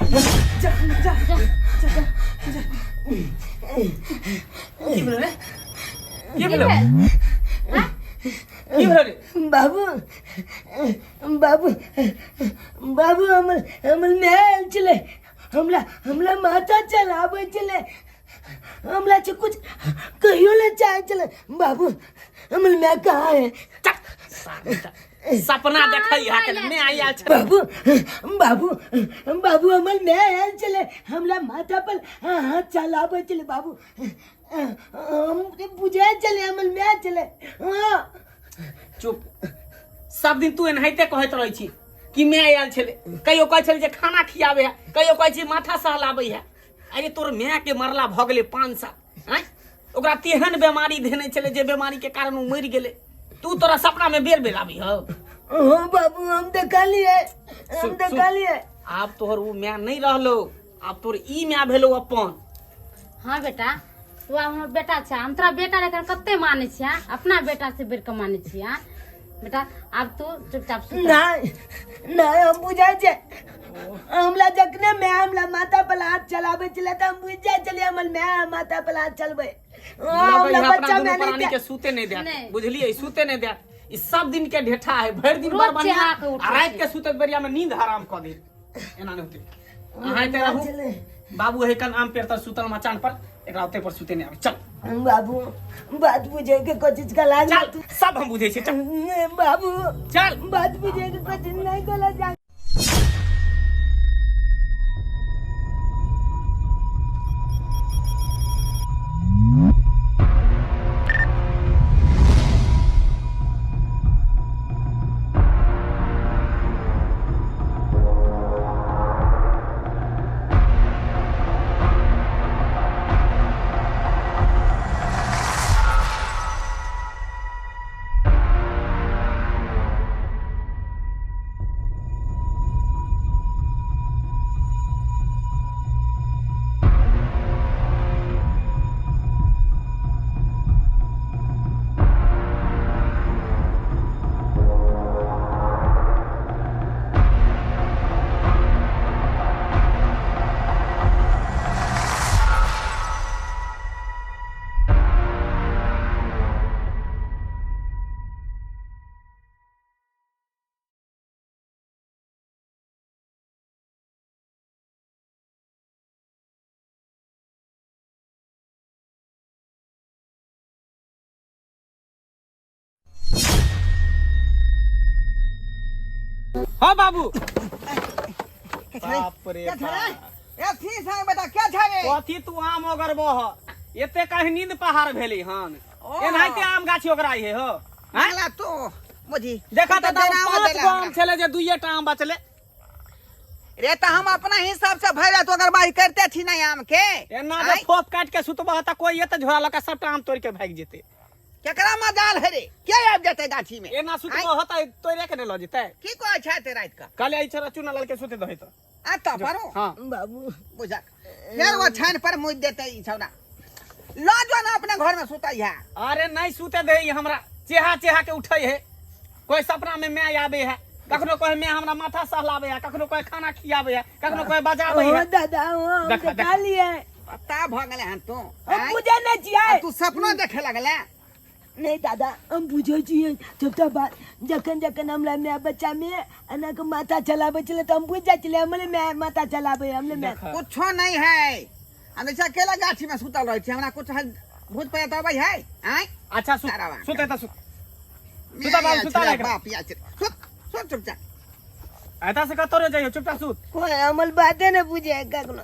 जा जा जा जा जा। की भेलो रे? की भेलो? की भेलो रे? बाबू, बाबू, बाबू, हमर हमर माय आयल छलै, हमरा हमरा माथा चलाबै छलै, हमरा से कुछ कहियो ले चाहे छलै। बाबू, हमर माय कहाँ है? सपना देखै है के मैं आयल छलै। बाबू, बाबू, बाबू, हमर माय आयल छलै, हमरा माथा पर हाथ चलाबै छलै। बाबू, हम बुझै छलै हमर माय छलै। हाँ। चुप, सब दिन तू एनाहिते कहैत रहै छी कि मैं आयल छलै। कहियो कहै छलै जे खाना खियाबै है, कहियो कहै छी माथा सहलाबै है। अरे, तोर माय के मरला भऽ गेलै 5 साल। आँय, ओकरा तेहन बेमारी धेने छलै जे बेमारी के कारण ओ मरि गेलै। तू तोरा सपना में बेर बेर आबी हौ? हाँ बाबू, हम देखलिए, हम सुन, सुन। देखलिए। आब तोहर ओ माय नहि रहलो, आब तोर ई माय भेलो अपन। हाँ बेटा, तू आब हमर बेटा छै। हम तोरा बेटा रखन कते मानै छियै, हाँ? अपना बेटा से बढ़ि कऽ मानै छियै, हाँ? बेटा, आब तू चुपचाप सुत। नहीं नहीं, हम बुझाय छै, हमरा जखने मैं हमरा माथा पर हाथ चलाबै छलै तऽ हम बुझि जाइ छलियै हमर माय माथा पर हाथ चलबै। हाँ, लगै हमरा है अपना बच्चा दुनू में प्राणी नहीं के सूते नहीं देत। नहि। बुझलियै, सूते नहीं देत। ई सब दिन के ढेठा है, भरि दिन रोज बड़ बढ़िया चेहा के उठै आ राति छै। के सुते बेरिया में नींद हराम कऽ दे। एना नहि होतै। अहाँ एते रहू। छलै। बाबू है कन आम पेड़ तर सुतल मचान पर, एकरा ओते पर सुते नहीं आबै। चल। बाबू, बात बुझे के कोशिश कला। चल, सब हम बुझै छी, चल। बाबू। चल। बात बुझे के कोशिश नहीं कला जा। हाँ बाबू, बाप रे क्या छे रे? बाप। ए फीस है बेटा, क्या छे रे? कथी तू आम ओगरबह? एते कहीं नींद पहाड़ भेली हन। ओ। एनाहिते आम गाछी ओगराई है हो, आँय? अगला तो बुझी देखा तू तऽ तो डरावा पांच देला गो आम हमरा। छलै जे दुइये टा आम बचले। रे, तऽ हम अपना हिसाब से भरि रात ओगरबाही करिते छी ने आम के। एना जे आँय? फोप काटि के सुतबह तऽ कोई एते झोरा लऽ के सबटा आम तोड़ि के भागि जेतै। केकरा मजाल है रे? के आबि जेतै गाछी में? एना सुतबह तऽ तोड़े के नहि लऽ जेतै। की कहै छै ते राति के? कहले एहि छोरा चूना लाल के सुते दही तऽ। आ तऽ परो। हाँ। बाबू। बुझक फेर वो छान पर मुद देतै ई छौड़ा। लऽ जो ना, अपने घर में सुतै है। अरे, नहीं सुते दे ई हमरा, चेहा चेहा के उठै है। कोई सपना में मैं आवे है, कखनो कहे मैं हमरा माथा सहलावे है, कखनो कहे खाना खियावे है, कखनो कहे बजावे ओ है। दादा, ओ हम देखा, देखा लिए। पता भऽ गेलै हन तू। हम आँय? बुझे नहीं आ छियै। तू सपनो देखे लगले? नहीं दादा, हम बुझे छियै सबटा बात। जखन जखन हमरा माय बच्चा में एना के माथा चलाबै छलै तऽ हम बुझि जाइ छलियै हमरे माय माथा चलाबै है, हमरे माय। देखा। कुछो नहीं है, हम जैसे अकेला गाछी में सुतल रहै छी, हमरा कुछ भूत प्रेत अबै है? आँय? अच्छा सुत। तारा बा। सुते तऽ सुत। सुता बाबू, सुता छलै, एकरा। बाप या छलै। सुत सुत चुपचाप। एतऽ से कतौ रे जइयो, चुपचाप सुत। कोई हमर बाते नहीं बुझे है कखनो।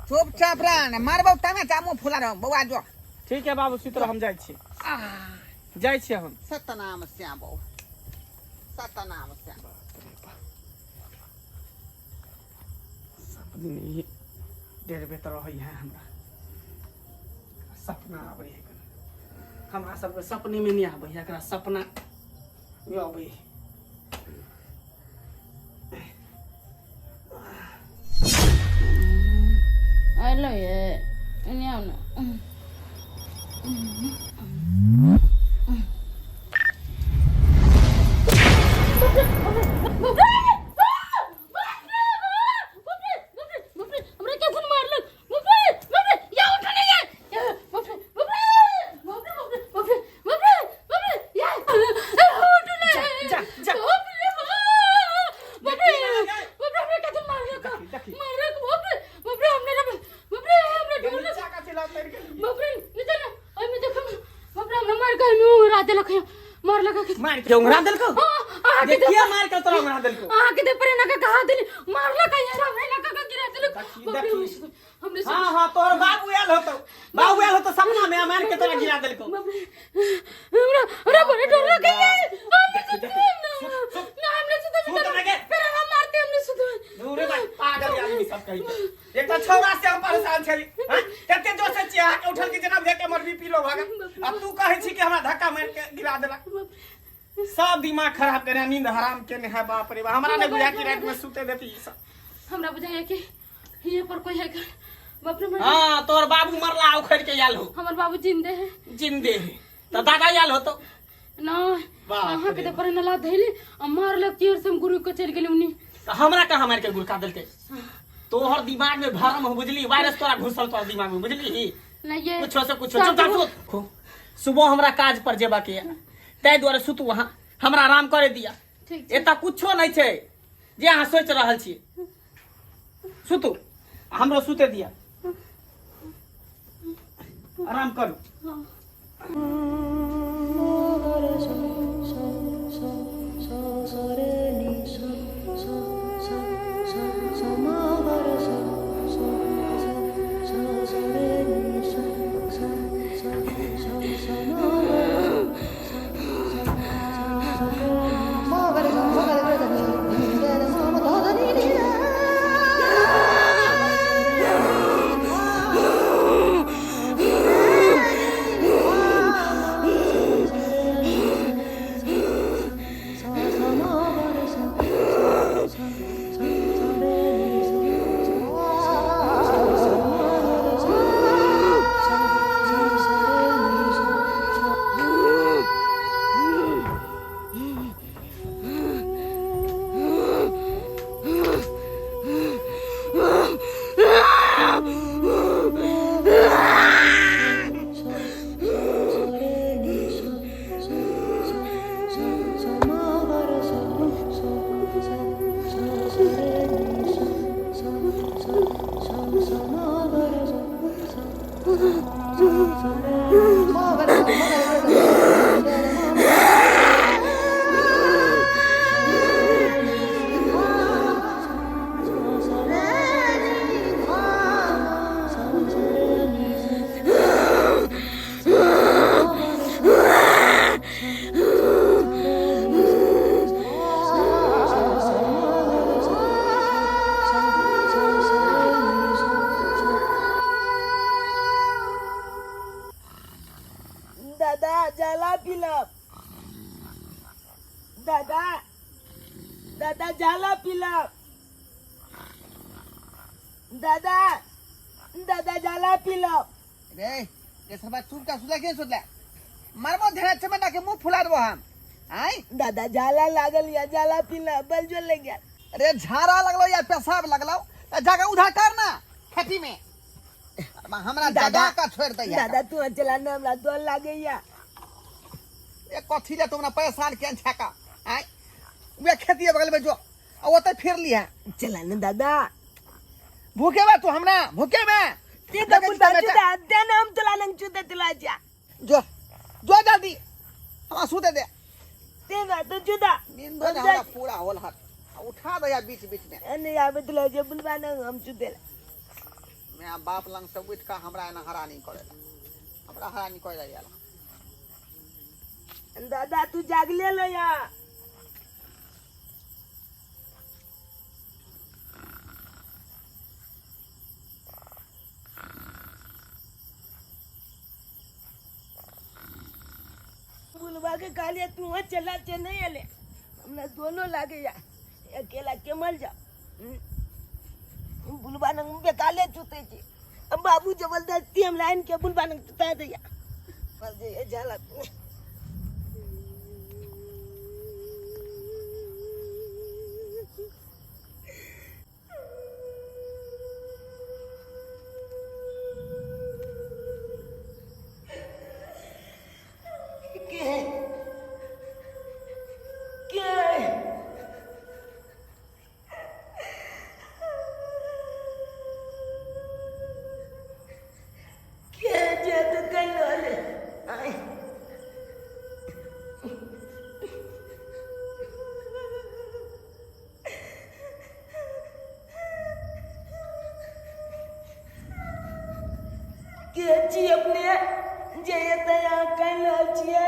चुपचाप रह ने मारबौ तमे चामू फुला रह बौआ जो। ठीक है बाबू, सुत रह, हम जाइ छी, जाइ छी हम। सतनाम श्याम बौ, सतनाम श्याम। सब दिन ई डेढ़ तऽ रहै है, हमरा सपना आबै है। हमरा सबके सपने में नहीं आबै है, एकरा सपना में अबै है। अयलो ये, एने आउ ने। मार के उंगरा देलको। अहाँ जे के किया मार के तोरा उंगरा देलको? अहाँ के देह पर एना के कहा देली, मारलक आ यार, हमरा एना के गिरा देलक। देखी, बाप रे, देखी। हमरे हाँ हाँ, तोहर बाबू आयल होतो, बाबू आयल होतो सपना में, मार के तोरा गिरा देलको। बाप रे, हमरा हमरा बड़े डर लगे ये। हमने देखी, सुतबे देखी। ना। सुत, सुत। ना, हमने सुतबे सुत ना। ना गे। फिर हम मारते, हमने सुतबे। दूर रे भाई, पागल आदमी सब कही के। एक तो छौरा से हम परेशान छली, हैं? कते जोर से चिहा के उठल कि जेना भेके मरबी पीलो भागा, आ तू कहै छी कि हमरा धक्का मारि के गिरा देलक। सब दिमाग खराब करे, नींद हराम केने है। बाप रे बाप, हमरा नहीं बुझा कि रात में सुते देती ई सब। हमरा बुझाइए कि हिये पर कोई है का। बाप रे, हाँ, तोर बाबू मरला उखड़ के आयल हो। हमर बाबू जिंदे है। जिंदे है तो दादा आयल हो तो ना। बाप अहाँ के रे। तो पर नला धैली आ मारलक चोर से, हम गुरु के चलि गेली उनी। तो हमरा कहाँ मार के गुड़का देलकै? तोहर दिमाग में भरम हो, बुझली? वायरस तोरा घुसल तोहर दिमाग में, बुझली? नहीं ये कुछो से कुछो। चुप चुप। सुबह हमरा काज पर जेबा के है, ताहि दुआरे सुतू अहाँ, हमरा आराम करे दिया। ठीक छै। एतऽ कुछो नहि छै जे अहाँ सोचि रहल छी। सुतू, हमरो सुते दिया, आराम करू। हाँ। दादा, जाला पिलब। दादा, दादा, जाला पिलब। दादा, दादा, जाला पिलब। रे ये सब चुप का सुतला के सुतला, मारबो धेरा चमटा के मुंह फुला देबो हम। आय दादा, जाला लागल या, जाला पिलब, बल जो लग गया। अरे झाड़ा लगलो या पेशाब लगलो त जाके उधर कर ना खेती में। अरे हमरा दादा, जगा का छोड़ दे यार। दादा, तू चला ना, हमरा डर लागे या। ए कथी ले तुमरा परेशान केन छका? आय वे खेती बगल में जो आ ओते फिर लिया। चला ना दादा। भूखे बा तू हमरा भूखे में ते तो लगे बुलबा चुता चुता दे ना, हम चला ना, चुता चला जा। जो जो जल्दी हमरा सुते दे। ते ना तो चुता। नींद ना हमरा पूरा होल हट, उठा दे यार बीच बीच में। नहीं आवे तो जे बुलबा ना, हम चुतेला। मैं बाप लंग से उठ का हमरा एना हरानी करेला, हमरा हरानी करेला यार। दादा, तू जाग ले लो या। बुलवा के कहलिए तू वहाँ चला चे, नहीं अले, हमरा दोनों लागे या, अकेला के मर जा। बुलबा नंग बेकाले चुते छी। अब बाबू जबरदस्ती हम लाइन के बुलबा नंग चुता दिया। मर जाइए जाला। के के के जे तो कहियो ले आय। जे एतऽ अहाँ कानि रहल छियै?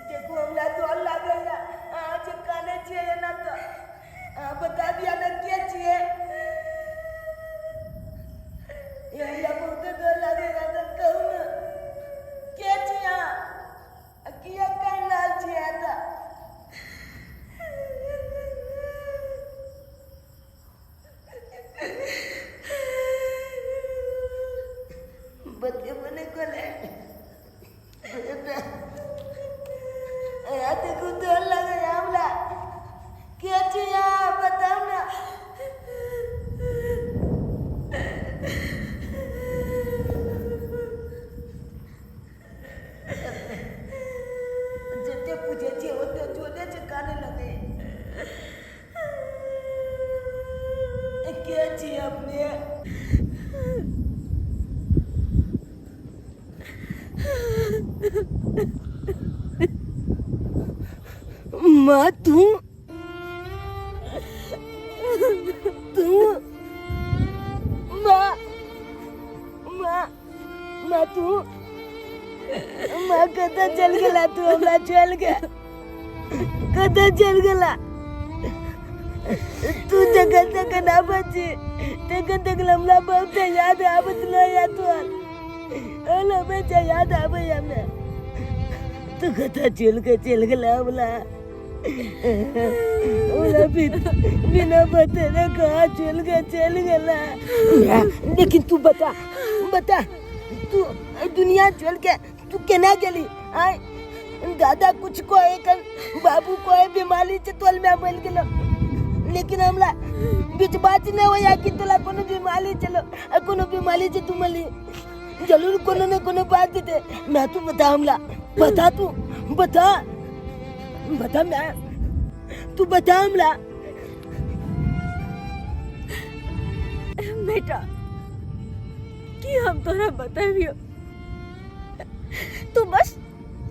देखू हमरा डर लागैया अहाँ जे कानै छियै एना तऽ अहाँ बता दिअ ने के छियै। ई हमरा बहुते डर लागैया तऽ कहू ने के छी अहाँ आ किया कानि रहल छियै एतऽ? बतेबो नहि करै। देखू डर लगैया हमरा। के छी अहाँ बताउ ने। जते पूछै छियै ओते जोरे से काने लगै। के छी अपने? माँ तू तू माँ माँ माँ तू माँ कतऽ चल गेला तू? हमरा चल गे कतऽ चल गेला तू? जखन तखन आबै छी तखन तखन हमरा बहुत याद आबैत रहैया तोहर, हमेशा याद आबैया हमरा। तू कतऽ चल के चल गेला हमरा? हमरा बिना बतेने कहाँ चल के चल गेला? लेकिन तू बता, बता तू एहि दुनिया चल के तू केना गेली? आय दादा कुछ कहे कर बाबू कहे बीमारी से तोल में बन गेलो, लेकिन हमरा बीच बात नहीं होया कि तोला कोनो बीमारी चलो आ कोनो बीमारी से तू मली। जरूर कोनो ने कोनो बात देते। मैं तू बता हमरा, बता तू बता, बता मैं तू बता हमरा। बेटा कि हम तोरा बतबियो, तू बस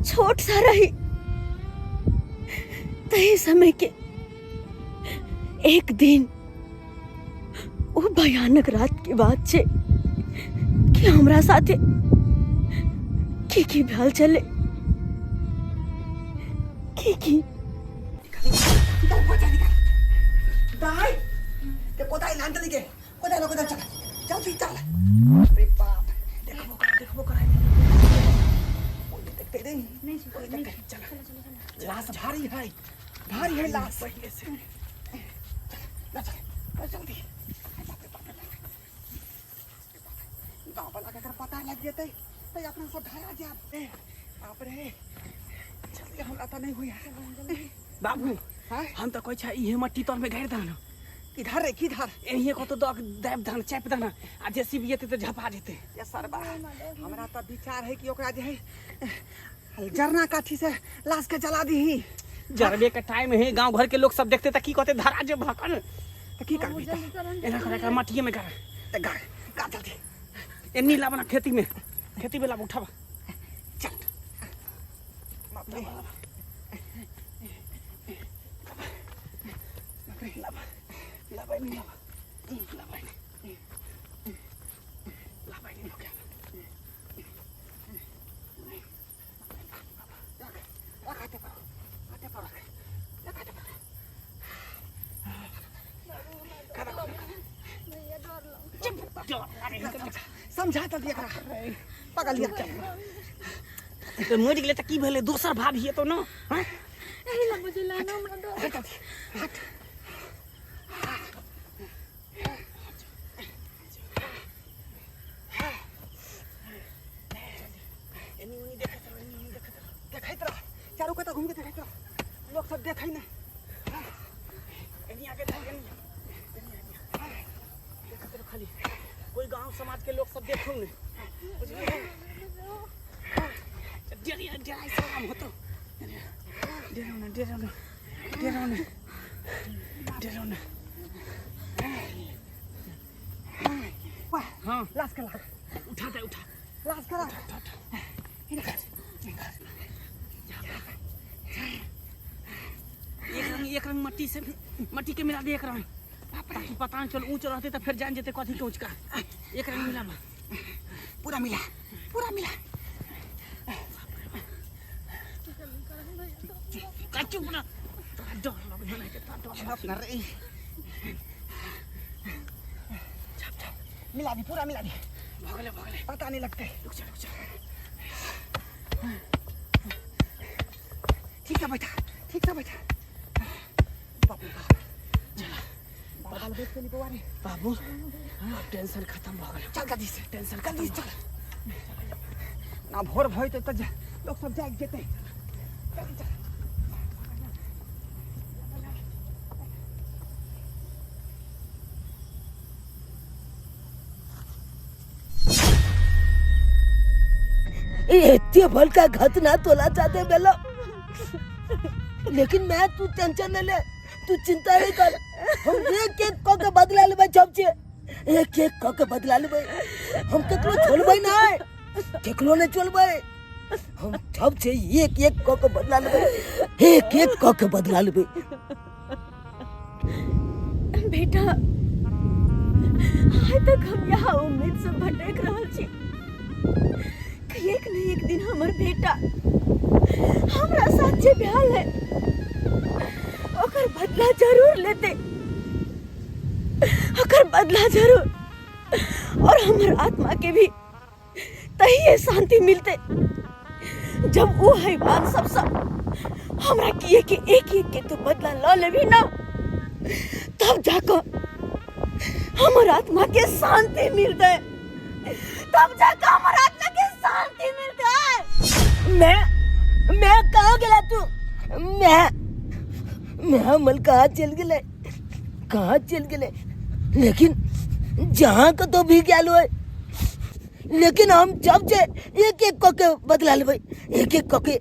छोट सा रही तही समय के एक दिन वो भयानक रात के बात छे कि हमरा साथे की की भेल छले, की की। निकाल बचा निकाल दाई ते कोदाई लान चली के कोदाई लो कोदाई चल चल चल चल। अरे बाप देखबो करा देखबो करा ओए देखते नहीं नहीं ओए देखते चल। लाश भारी है, भारी है लाश पहले से। चल चल चल जल्दी। बाप रे बाप रे बाप रे, गाँव वाला के अगर पता लग जेतै तो अपना सब धरा जाब। ए बाप रे जल्दी हमरा तो नहीं हुई है। बाबू हाँ? हम तो कहै छै इहे मट्टी तर में गाड़ि दहन। किधर रे किधर? एहिए कतौ दऽ के दाबि दहन, चापि दहन आ जेसीबी एतै तऽ झपा जेतै। ये सरबा हमरा तो विचार है कि ओकरा जे है जरना काठी से लाश के जला दीही। जरबे के टाइम है, गांव घर के लोग सब देखते त की कहते, धरा जे भकन। तो की करबी त? एना कर एकरा मट्टिए में गाड़। त गाड़ गाड़ जल्दी। एन्नी लाबना खेती में, खेती में लाब उठाब। चल बाप रे बाप रे लाब लाब एन्नी लाब लाब एन्नी लाब एन्नी लोके। रख रख हाथे पर, हाथे पर रख, रख हाथे पर। चुप डर लागे है कनी। समझा जल्दी एकरा पगल लिया चल। तऽ मरि गेलै तऽ की भेलै, दोसर भाभी हेतौ न? हँ एहि ला बुझला ना हमरा डर। हट जल्दी हट। एनी ओनी देखैत रह, एनी ओनी देखैत रह। देखैत रह चारू कता घूम के देखैत रह, लोग सब देखै ना। एनी आगे देख, एनी एनी आगे देखैत रह खाली, कोई गांव समाज के लोग सब देखौ ने बुझलियै? डेरी डेराइ से काम होतो। डेराउ ना, डेराउ ना, डेराउ ना, डेराउ ना। वाह हाँ लाश के लाख उठा दे, उठा लाश के लाख। उठा उठा। एक रंग मट्टी से मट्टी के मिला दे एक रंग, ताकि पता नहीं चल। ऊंच रहते तो फिर जान जेते कथी के ऊंचका। एक रंग मिला बा। पूरा मिला पूरा मिला चुप ना तोरा डर लगै है तोरा डर छाप ना रे छाप छाप मिला दी पूरा मिला दी भऽ गेलै भऽ गेलै पता नहीं लगते रुक जा रुक जा ठीक है बैठा ठीक है बैठा बाप रे बाप चला बाबा बैठ के बौआ रे बाबू आब टेंशन खत्म भऽ गेल चल जल्दी से टेंशन जल्दी खत्म से चल ना भोर भइते तऽ लोक सब जागि जेतै जल्दी चल एते बड़का घटना तोला जाते भेलो लेकिन मैं तू टेंशन नहीं ले तू चिंता नहीं कर हम एक एक क के बदला लेबै सब छे एक एक क के बदला लेबै हम केकरो छोड़बै नहीं केकरो नहीं छोड़बै हम सब छे एक एक क के बदला लेबै एक एक क के बदला लेबै बेटा आइ तक हम यह उम्मीद से भटक रहल छी कि एक न एक दिन हमर बेटा हमरा साथ जे भेल है ओकर बदला जरूर लेते ओकर बदला जरूर और हमर आत्मा के भी तहिए शांति मिलते जब वो हैवान सब सब हमरा किए के एक एक के तू बदला ल लेबी ना तब जाकर हमर आत्मा के शांति मिलते तब जाकर हमर आत्मा के शांति मिलते मैं कहाँ गेला तू मैं मैं अमल कहाँ चल गेले कहाँ चल गेले लेकिन जहाँ का तो भी गेल होय लेकिन हम जब जे एक एक क के बदला लेबै एक एक क के